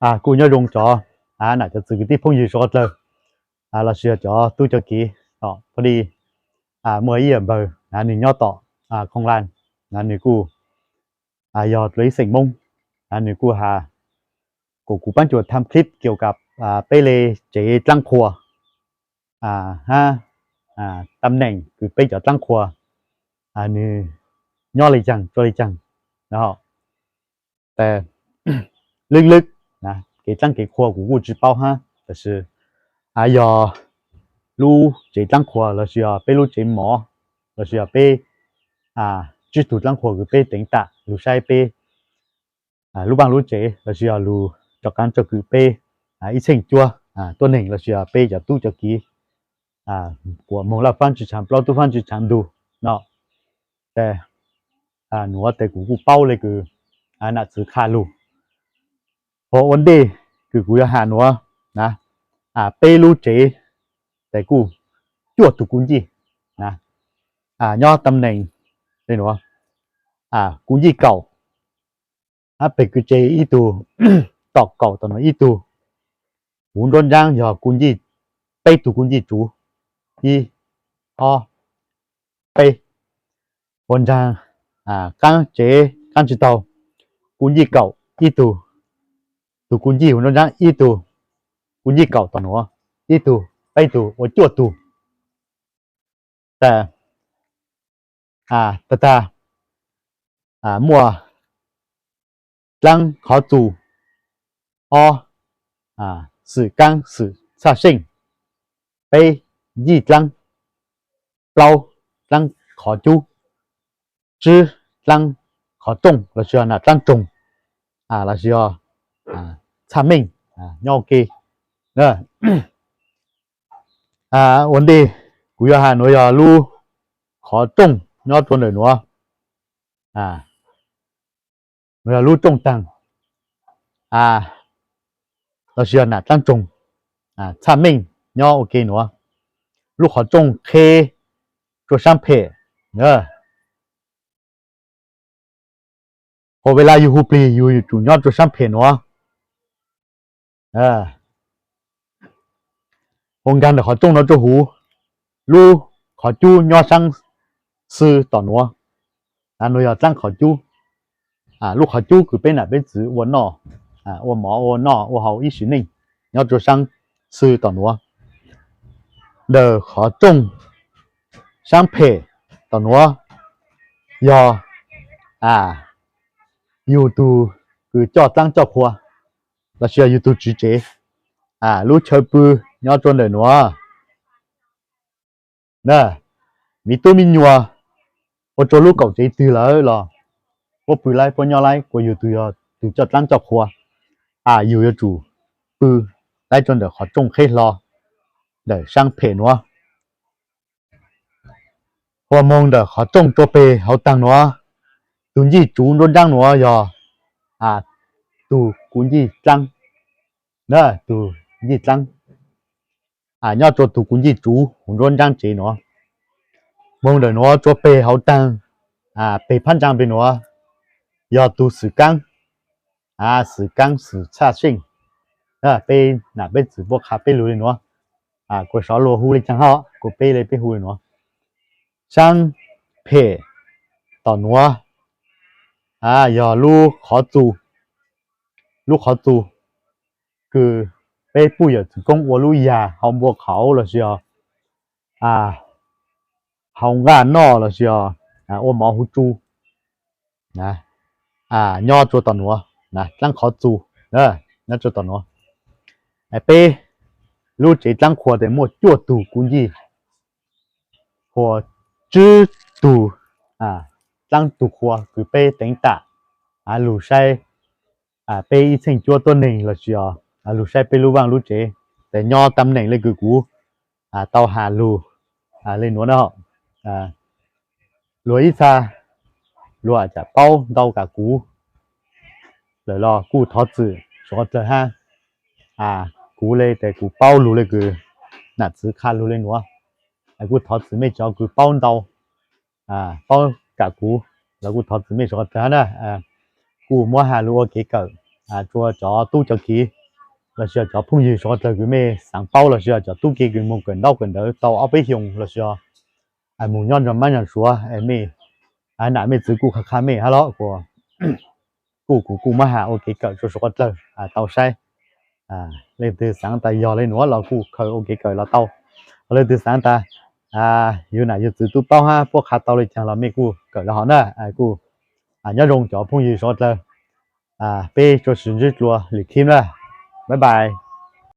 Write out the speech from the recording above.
Kuj nyob zoo cov nam cov txwv kwv tij phooj ywg suav qhov dlawg, lossis yog cov tub cov kiv. Pha di muaj ib yam npawg nws nyob tom Khoo Lan, nws kuj yog dlua ib xeem Moob, nws kuj has kom kuv pab cuam tham clip kiaus kam peb le tsev dlaab qhua hab tam neem kws peb cov dlaab qhua nws nyob le caag tsua le caag. Lwb lwb kev dlaab kev qhua kuv kuj tsi paub hab, tab sis yog lub tsev dlaab qhua lossis yog peb lub tsev mov lossis yog peb tsib tug dlaab qhua kws peb teev tam lug saib peb lub vaaj lub tsev lossis yog lug rov qaab tsom kwm peb ib txheej cuab tuab neeg lossis yog peb cov tub cov kiv kuas moog laj faab tsi tshaav plaub tub faab tsi tshaav ntug no. Tes nuav tes kuv kuj paub le kws nam txwv qha lug. Ho ua ntej kws kuv yuav has nuav na, peb lub tsev tes kuj cuaj tug kuv ncij na, nyob tam neem le nuav, kuv ncij kaum, hab peg kws tsev ib tug, tom kaum tom nuav ib tug, huv nruab ntsaab yog kuv ncij, peb tug kuv ncij tsuv, ib, ob, peb. Ua ntsaag qaab tsev qaab tsi taug, kuv ncij kaum ib tug, tug kuv ncij huv nruab ntsaab ib tug, kuv ncij kaum tom nuav ib tug, peb tug ua cuaj tug. Tes tag tag muaj dlaab qhov txus, ob, xwm kaab xwm txhaj seej, peb, ncij dlaab, plaub, dlaab qhov cub, tsib, dlaab qhov rooj lossis yog nam dlaab tsoog lossis yog txhaj meej nyob ua ke. Ua ntej kuv yuav has nuav yog lub qhov rooj nyob rua ntawm nuav, nuav yog lub rooj taag lossis yog nam dlaab tsoog txhaj meej nyob ua ke nuav. Lub qhov rooj qheb rua saab phem. Ua ve laj yug hu plig yug yuav tsum nyob rua saab phem nuav. Ua nkaag ntawm qhov rooj nuav rua huv, lub qhov cub nyob saab xwb tom nuav. Nuav yog dlaab qhov cub, lub qhov cub kws peb nam peb txwv ua noj, ua mov ua noj ua haus ib sim neej, nyob rua saab xwb tom nuav. Ntawm qhov rooj saab phem tom nuav yog yug tug kws coj dlaab coj qhua lossis yog yug tug tswv tsev. Lub chaw pw nyob rua ntawm nuav. Miv tub miv nyuas ua rua lub kaum tsev twg lawm los puab pw laib puab nyob laib, kuas yug tug yog tug coj dlaab coj qhua, yug yuav tsum pw laib rua ntawm qhov rooj qheb hlo ntawm saab phem nuav. Ua moog ntawm qhov rooj rua peg hauv taag nuav, tug ncij tsuv nruab ntsaab nuav yog tug kuv ncij dlaab, tug ncij dlaab nyob rua tug kuv ncij tsuv huv nruab ntsaab tsev nuav. Moog ntawm nuav rua peg hauv taag, peg phab ntsaa peg nuav yog tug xwm kaab, xwm kaab xwm txhaj seej. Peb nam peb txwv puab qha peb lug le nuav, kuas sov luag hu le caag hab kuas peb le peb hu le nuav. Saab phem tom nuav yog lub qhov txus, lub qhov txus kws peb puj yawm txwv koob ua lub yag hau npua qhauv lossis yog hau nqaj noj lossis yog ua mov huv tsu nyob rua tom nuav, dlaab qhov txus nyob rua tom nuav. Peb lub tsev dlaab qhua tes muaj cuaj tug kuv ncij, ua tsib tug dlaab tug qhua kws peb teev tam lug saib peb ib txheej cuab tuab neeg lossis yog lug saib peb lub vaaj lub tsev. Tes nyob tam neem le kws kuv tau has lug le nuav na, luag ib txha luag aam paub ntau kam kuv lawm los kuj thov txim suav qhov dlawg hab. Kuv le tes kuv paub lug le kws nam txwv qha lug le nuav, kuj thov txim mej cov kws paub ntau, paub kam kuv los kuj thov txim mej suav qhov dlawg hab na. Kuj muab has lug ua kev kawm rua cov tub cov kiv lossis yog cov phooj ywg suav dlawg kws mej xaav paub lossis yog cov tub kiv kws moog kawm ntaub kawm ntawv tau ob peb xyoos lossis yog moog nyob nrug mab nrug suav es mej nam mej txwv kuj qha qha mej hab los kuas kuj kuv kuj muab has ua kev kawm rua suav dlawg tau saib. Leej twg xaav tas yog le nuav los kuj khaws ua kev kawm los tau. Leej twg xaav tas yug nam yug txwv tub paub hab puab qha tau le caag los mej kuj kawm le hov na. Kuj nyob zoo cov phooj ywg suav dlawg, peb tsuas sis ntsib dlua lwm khib na. Bye bye.